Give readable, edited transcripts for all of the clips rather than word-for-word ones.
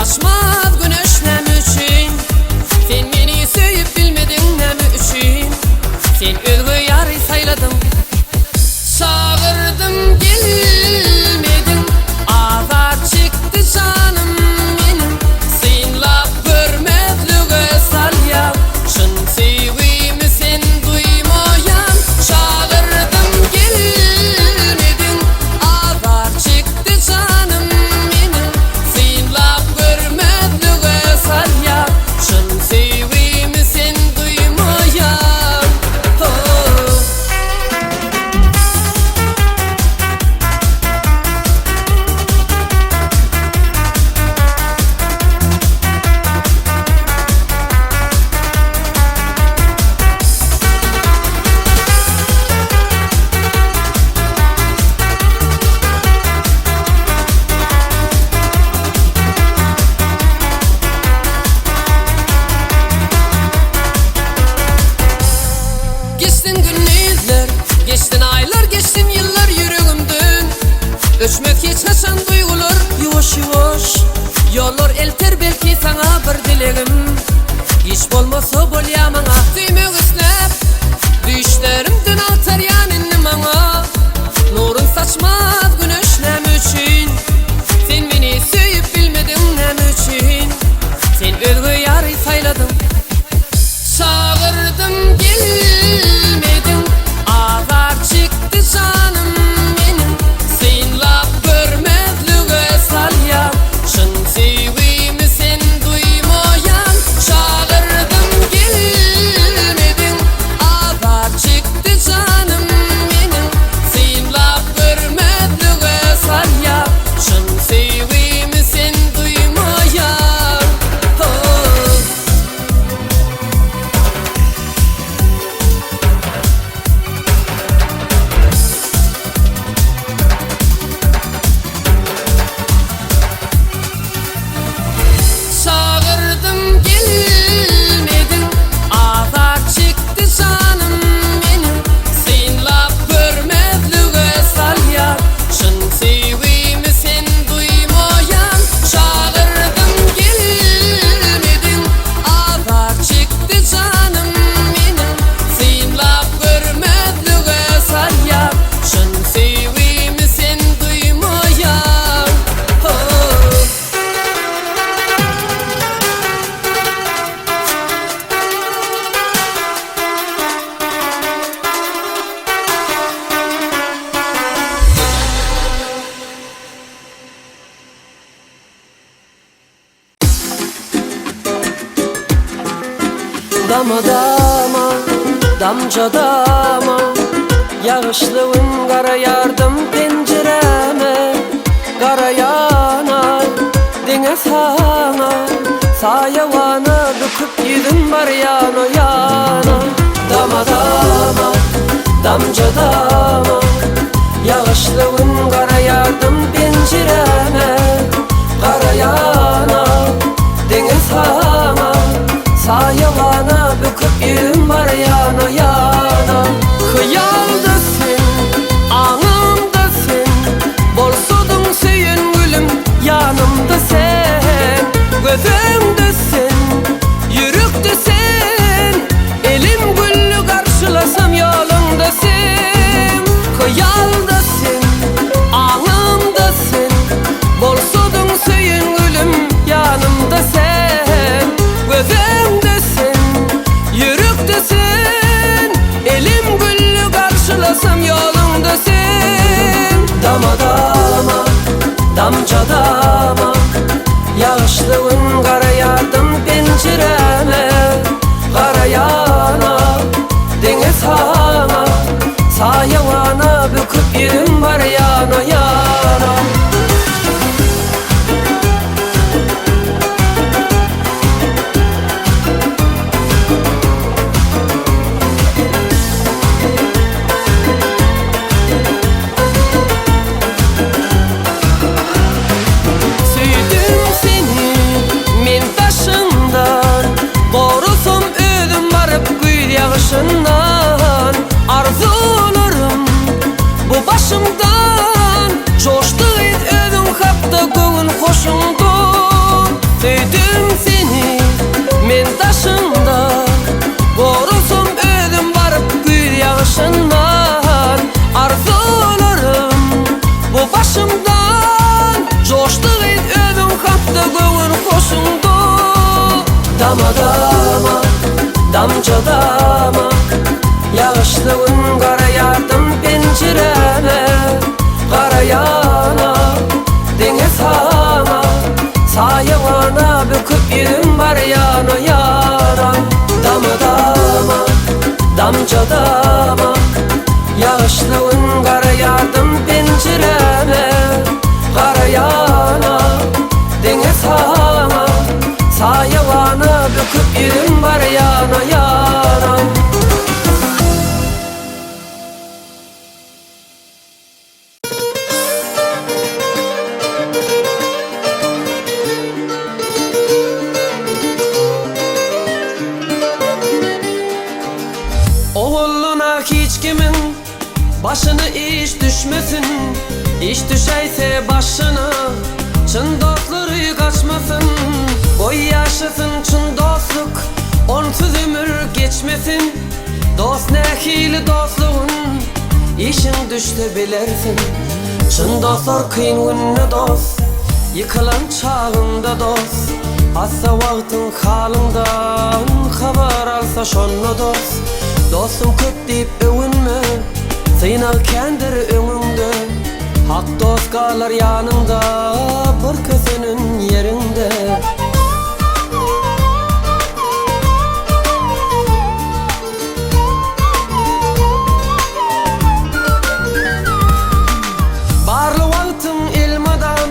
saçmaz güneş näme üçin? Sen meni söýüp bilmediň näme üçin? Sen özge ýary saýladyň. Çagyrdym gelmediň Azar çekdi janym meniň Synlap görmezlige salýaň Çyn söýgimi sen duýmaýaň Çagyrdym gelmediň Azar çekdi janym meniň Synlap görmezlige salýaň Çyn söýgimi sen duýmaýaň Oh. Geçsin gündizler, geçsin aýlar, geçsin ýyllar ýüregimden Öçmez hiç haçan duýgular ýuwaş-ýuwaş Ýollar elter belki saňa bir dilegim Giç bolmasa bolýa maňa Söýmek isläp, düýşlerimden agtarýan indi maňa Nurun saçmaz güneş näme üçin Sen meni söýüp bilmediň näme üçin Sen özge ýary saýladyň Çagyrdym gelmediň Azar çekdi janym meniň Synlap görmezlige salýaň Çyn söýgimi sen duýmaýaň Çagyrdym gelmediň Azar çekdi janym meniň Synlap görmezlige salýaň Çyn söýgimi sen duýmaýaň Oh. Çagyrdym gelmediň Azar çekdi janym meniň Synlap görmezlige salýar Çyn söýgimi sen duýmaýaň Çagyrdym gelmediň Azar çekdi janym meniň Synlap görmezlige salýar Çyn söýgimi sen duýmaýaň Oh. Dama dama, damja dama Ýagyşly gün garaýardym penjiräme Garaýana, diňe saňa Saýawana büküp ýüzüm barýan o ýana Dama dama, damja dama Ýagyşly gün garaýardym penjiräme Garaýana, diňe saňa Saýawana büküp ýüzüm barýan o ýana Hyýalda sen, aňymda sen Bolsadyň söýen gülüm ýanymda sen Gözümde sen, ýürekde sen Elim gülli garşylasam ýoluňda sen. Damja dama Ýagyşly gün garaýardym penjiräme Garaýana Deňe saňa Saýawana böküp ýüzüm barýana ýana. Ogulluna hiç kimiň başyna iş düşmesin, Iş düşäýse başyna, çyn dostlary gaçmasyn, Goý ýaşasyn çyn dostluk, onsuz ömür geçmesin. Dost nähili dostlugyn, işiň düşse bilersiň. Çyn dostlar kyn günde dost, ýykylan çagyňda dost. Hassa wagtyň halyňdan habar alsa şonda dost. Dostum köp diýip öwünme, synag kändir öňüňde. Hak dost galar ýanyňda, bir kösenen ýeriňde. Barly wagtyň elmydam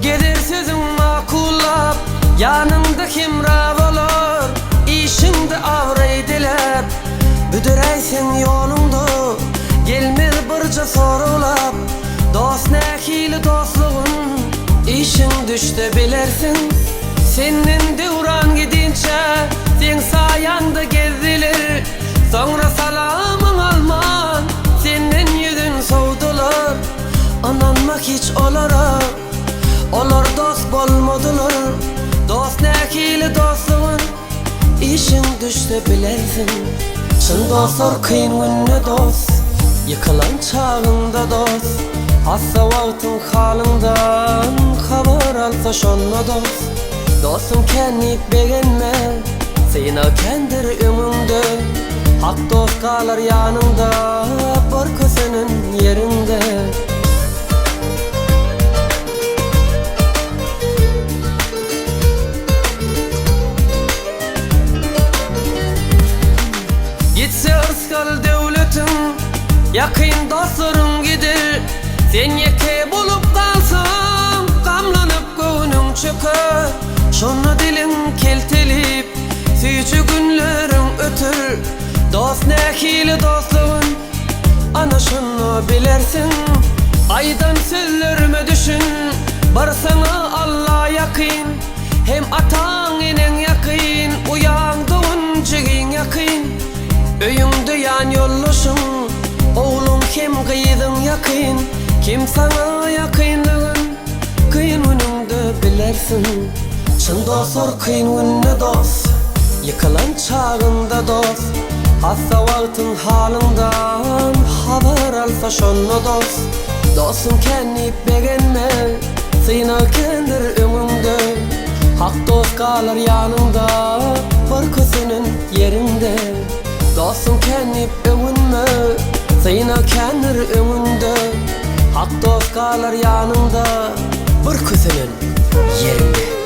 Gezer sözüň makullap Ýanyňda hemra bolar Işiňde abraý diläp Büdüräýseň ýoluňda Gelmez birje soraglap Dost nähili dostlugyn Işiň düşse bilersiň Senden döwran gidinçä Seň saýaňda gezdiler Soňra salamyň alman Senden ýüzün sowdular Ynanma hiç olara Olar dost bolmadylar Dost nähili dostlugyn Işiň düşse bilersiň Çyn dostlar kyn günde dost Ýykylan çagyňda dost Hassa wagtyň halyňdan Habar alsa şonda dost Dostuň kän diýip begenme Synag kändir öňüňde Hak dost galar ýanyňda Bir kösenen ýeriňde. Gitse yrsgal döwletiň, Ýakyn dostlaryň gider. Sen ýeke bolup galsaň, Gamlanyp göwnüň çöker. Şonda diliň keltelip, Süýji günleriň öter. Dost nähili dostlugyn, Ana şonda bilersiň. Aýdan sözlerime düşün, Bir saňa Alla ýakyn. Hem ataň eneň ýakyn, uýaň dogan jigiň ýakyn. Öýüňde ýan ýoldaşyň, ogluň hem gyzyň ýakyn. Kim saňa ýakynlygyn kyn günüňde bilersiň. Çyn dostlar kyn günde dost, ýykylan çagyňda dost. Hassa wagtyň halyňdan habar alsa şonda dost. Dostuň kän diýip begenme. Synag kändir öňüňde, Hak dost galar ýanyňda, Bir kösenen ýeriňde. Dostuň kän diýip öwünme, Synag kändir öňüňde, Hak dost galar ýanyňda, Bir kösenen ýeriňde.